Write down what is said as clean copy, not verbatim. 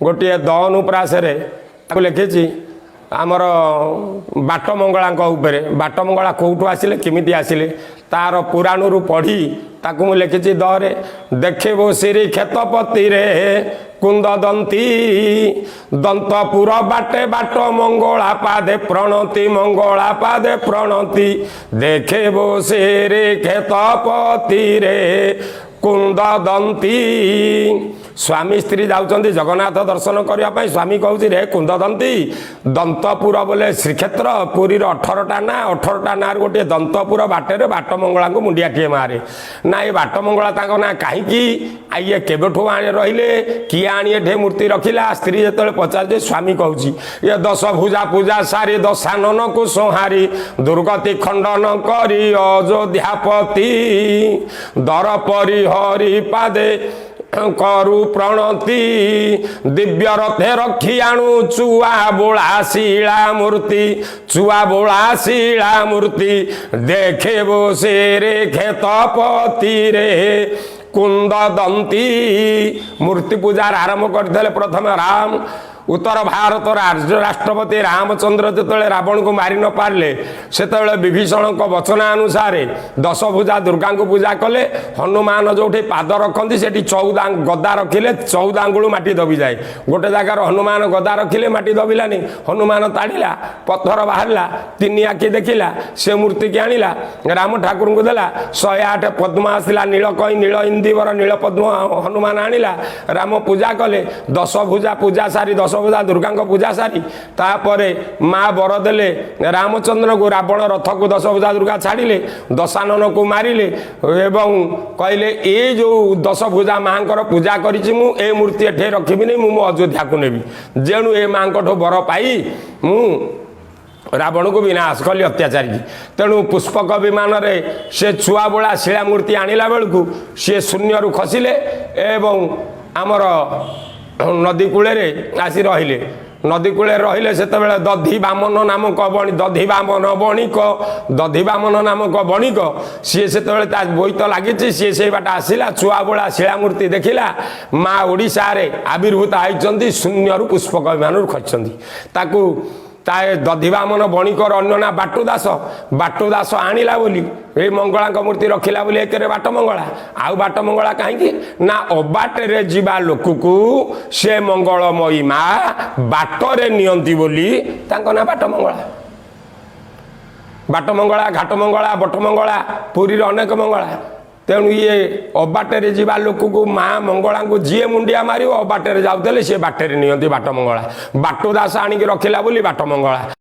ଗୋଟିଏ ଦ ଅନୁପ୍ରାସରେ ତାକୁ ଲେଖିଛି ଆମର ବାଟମଙ୍ଗଳାଙ୍କ ଉପରେ। ବାଟମଙ୍ଗଳା କେଉଁଠୁ ଆସିଲେ, କେମିତି ଆସିଲେ, ତାର ପୁରାଣରୁ ପଢ଼ି ତାକୁ ମୁଁ ଲେଖିଛି ଦରେ। ଦେଖିବୁ ଶ୍ରୀ କ୍ଷେତପତିରେ କୁନ୍ଦଦନ୍ତୀ, ଦନ୍ତପୁର ବାଟେ ବାଟ ମଙ୍ଗଳା ପାଦେ ପ୍ରଣତି, ମଙ୍ଗଳା ପାଦେ ପ୍ରଣତି। ଦେଖିବୁ ଶ୍ରୀ କ୍ଷେତପତିରେ କୁନ୍ଦଦନ୍ତୀ। ସ୍ୱାମୀ ସ୍ତ୍ରୀ ଯାଉଛନ୍ତି ଜଗନ୍ନାଥ ଦର୍ଶନ କରିବା ପାଇଁ। ସ୍ୱାମୀ କହୁଛି, ରେ କୁନ୍ଦଦନ୍ତୀ, ଦନ୍ତପୁର ବୋଲେ ଶ୍ରୀକ୍ଷେତ୍ର, ପୁରୀର 18ଟା ନାଁ, 18ଟା ନାଁରୁ ଗୋଟିଏ ଦନ୍ତପୁର ବାଟରେ ବାଟ ମଙ୍ଗଳାଙ୍କୁ ମୁଣ୍ଡିଆଟିଏ ମାରେ ନା। ଏ ବାଟ ମଙ୍ଗଳା ତାଙ୍କ ନାଁ କାହିଁକି? ଆଉ ଇଏ କେବେଠୁ ଆଣି ରହିଲେ? କିଏ ଆଣି ଏଠି ମୂର୍ତ୍ତି ରଖିଲା? ସ୍ତ୍ରୀ ଯେତେବେଳେ ପଚାରୁଛି, ସ୍ୱାମୀ କହୁଛି, ଇଏ ଦଶ ଭୁଜା ପୂଜା ସାରି, ଦଶାନନକୁ ସଂହାରି, ଦୁର୍ଗତି ଖଣ୍ଡନ କରି ଅଯୋଧ୍ୟାପତି, ଦର ପରିହରି ପାଦେ କରୁ ପ୍ରଣତି, ଦିବ୍ୟ ରଥେ ରଖି ଆଣୁ ଚୁଆ ବୋଳା ଶିଳା ମୂର୍ତ୍ତି, ଚୁଆ ବୋଳା ଶିଳା ମୂର୍ତ୍ତି। ଦେଖିବୁ ସେରେ କ୍ଷେତପତିରେ କୁନ୍ଦଦନ୍ତୀ। ମୂର୍ତ୍ତି ପୂଜାର ଆରମ୍ଭ କରିଥିଲେ ପ୍ରଥମେ ରାମ। ଉତ୍ତର ଭାରତର ଆର୍ଯ୍ୟ ରାଷ୍ଟ୍ରପତି ରାମଚନ୍ଦ୍ର ଯେତେବେଳେ ରାବଣକୁ ମାରି ନ ପାରିଲେ, ସେତେବେଳେ ବିଭୀଷଣଙ୍କ ବଚନା ଅନୁସାରେ ଦଶଭୁଜା ଦୁର୍ଗାଙ୍କୁ ପୂଜା କଲେ। ହନୁମାନ ଯୋଉଠି ପାଦ ରଖନ୍ତି, ସେଠି 14 ଗଦା ରଖିଲେ 14 ଆଙ୍ଗୁଳୁ ମାଟି ଦବିଯାଏ। ଗୋଟେ ଜାଗାରେ ହନୁମାନ ଗଦା ରଖିଲେ, ମାଟି ଦବିଲାନି। ହନୁମାନ ତାଡ଼ିଲା, ପଥର ବାହାରିଲା, ତିନି ଆଖି ଦେଖିଲା। ସେ ମୂର୍ତ୍ତିକି ଆଣିଲା, ରାମ ଠାକୁରଙ୍କୁ ଦେଲା। 108 ପଦ୍ମ ଆସିଲା, ନୀଳ କଇଁ, ନୀଳ ଇନ୍ଦିବର, ନୀଳ ପଦ୍ମ ହନୁମାନ ଆଣିଲା, ରାମ ପୂଜା କଲେ। ଦଶଭୁଜା ପୂଜା ସାରି, ଦଶଭୁଜା ଦୁର୍ଗାଙ୍କ ପୂଜା ସାରି, ତାପରେ ମା ବର ଦେଲେ ରାମଚନ୍ଦ୍ରକୁ। ରାବଣ ରଥକୁ ଦଶଭୁଜା ଦୁର୍ଗା ଛାଡ଼ିଲେ, ଦଶାନନକୁ ମାରିଲେ ଏବଂ କହିଲେ, ଏଇ ଯେଉଁ ଦଶଭୁଜା ମାଙ୍କର ପୂଜା କରିଛି ମୁଁ, ଏ ମୂର୍ତ୍ତି ଏଠି ରଖିବିନି, ମୁଁ ମୋ ଅଯୋଧ୍ୟାକୁ ନେବି। ଯେଣୁ ଏ ମାଙ୍କଠୁ ବର ପାଇ ମୁଁ ରାବଣକୁ ବିନାଶ କଲି ଅତ୍ୟାଚାରୀକି। ତେଣୁ ପୁଷ୍ପକ ବିମାନରେ ସେ ଛୁଆବୋଳା ଶିଳା ମୂର୍ତ୍ତି ଆଣିଲା ବେଳକୁ ସିଏ ଶୂନ୍ୟରୁ ଖସିଲେ ଏବଂ ଆମର ନଦୀ କୂଳରେ ଆସି ରହିଲେ। ନଦୀ କୂଳରେ ରହିଲେ, ସେତେବେଳେ ଦଧି ବାମନ ନାମକ ବଣି, ଦଧି ବାମନ ବଣିକ, ଦଧି ବାମନ ନାମକ ବଣିକ, ସିଏ ସେତେବେଳେ ତା ବୋଇତ ଲାଗିଛି। ସିଏ ସେଇ ବାଟ ଆସିଲା, ଚୁଆବୋଳା ଶିଳାମୂର୍ତ୍ତି ଦେଖିଲା, ମା ଓଡ଼ିଶାରେ ଆବିର୍ଭୂତ ହେଇଛନ୍ତି, ଶୂନ୍ୟରୁ ପୁଷ୍ପକ ବିମାନରୁ ଖସିଛନ୍ତି। ତାକୁ ତା ଦଧିବାମନ ବଣିକର ଅନ୍ୟ ନାଁ ବାଟୁ ଦାସ। ବାଟୁ ଦାସ ଆଣିଲା ବୋଲି, ଏଇ ମଙ୍ଗଳାଙ୍କ ମୂର୍ତ୍ତି ରଖିଲା ବୋଲି ଏକରେ ବାଟ ମଙ୍ଗଳା। ଆଉ ବାଟ ମଙ୍ଗଳା କାହିଁକି ନା ଅବାଟରେ ଯିବା ଲୋକକୁ ସେ ମଙ୍ଗଳମୟୀ ମା ବାଟରେ ନିଅନ୍ତି ବୋଲି ତାଙ୍କ ନାଁ ବାଟ ମଙ୍ଗଳା। ବାଟ ମଙ୍ଗଳା, ଘାଟ ମଙ୍ଗଳା, ବଟ ମଙ୍ଗଳା, ପୁରୀର ଅନେକ ମଙ୍ଗଳା। ତେଣୁ ଇଏ ଅବାଟରେ ଯିବା ଲୋକକୁ ମା ମଙ୍ଗଳାଙ୍କୁ ଯିଏ ମୁଣ୍ଡିଆ ମାରିବ, ଅବାଟରେ ଯାଉଥିଲେ ସିଏ ବାଟରେ ନିଅନ୍ତି, ବାଟ ମଙ୍ଗଳା। ବାଟୁ ଦାସ ଆଣିକି ରଖିଲା ବୋଲି ବାଟ ମଙ୍ଗଳା।